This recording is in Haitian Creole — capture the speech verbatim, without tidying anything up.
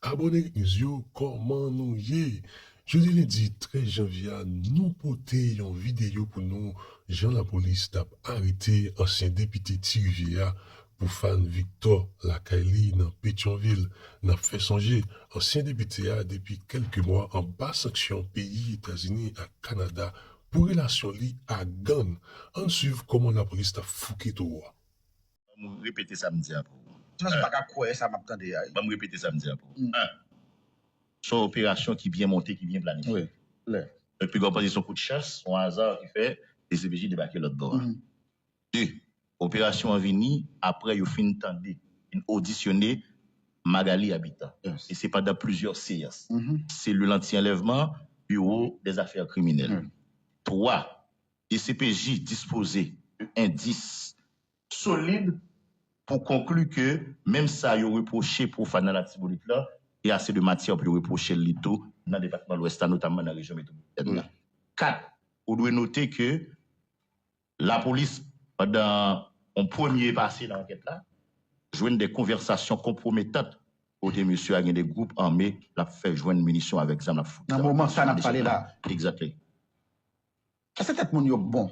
Abòne Geek News yo, kòman nou ye? Jodi lendi trèz janvye a, nou pote yon videyo pou nou, jan lapolis t ap arete ansyen depite Ti Rivyè a pou fan Victor lakay li nan Petyonvil. N ap fè sonje, ansyen depite a depi kèlke mwa anba sanksyon peyi Etazini ak Kanada pou relasyon li ak gang. Ann swiv kòman lapolis t ap fouke towo a. Ban m repete sa m di a pou ou. Sinon, se pa ka kwè sa m ap tande a. Ban m repete sa m di a pou ou. Mm. En, se yon operasyon ki byen monte, ki byen planifye. Wi, klè. Donk, piga w panse se yon kout chans, se yon aza ki fè D C P J debake lòt bò a. Mhm. De, operasyon an vini apre yo fin tande, fin odisyone Magalie Habitant. Yes. E se pandan plizyè seyans. Mhm. Selil anti-anlèvman, biwo dèzafè kriminèl. Mm. Twa, D C P J dispoze de endis solid pou konkli ke menm sa yo repwoche Profane nan Latibonit la, gen ase de matyè pou yo repwoche l li tou nan depatman Lwès la, notamman nan rejyon metwopolitèn la. Wi. Kat, ou dwe note ke lapolis, pandan yon premye pase nan ankèt la, jwenn de konvèsasyon konpwometant kote mesye a gen de gwoup ame l ap fè jwenn minisyon avèk zam l ap fout. Nan moman sa n ap pale la. Exactly. Èske tèt moun yo bon?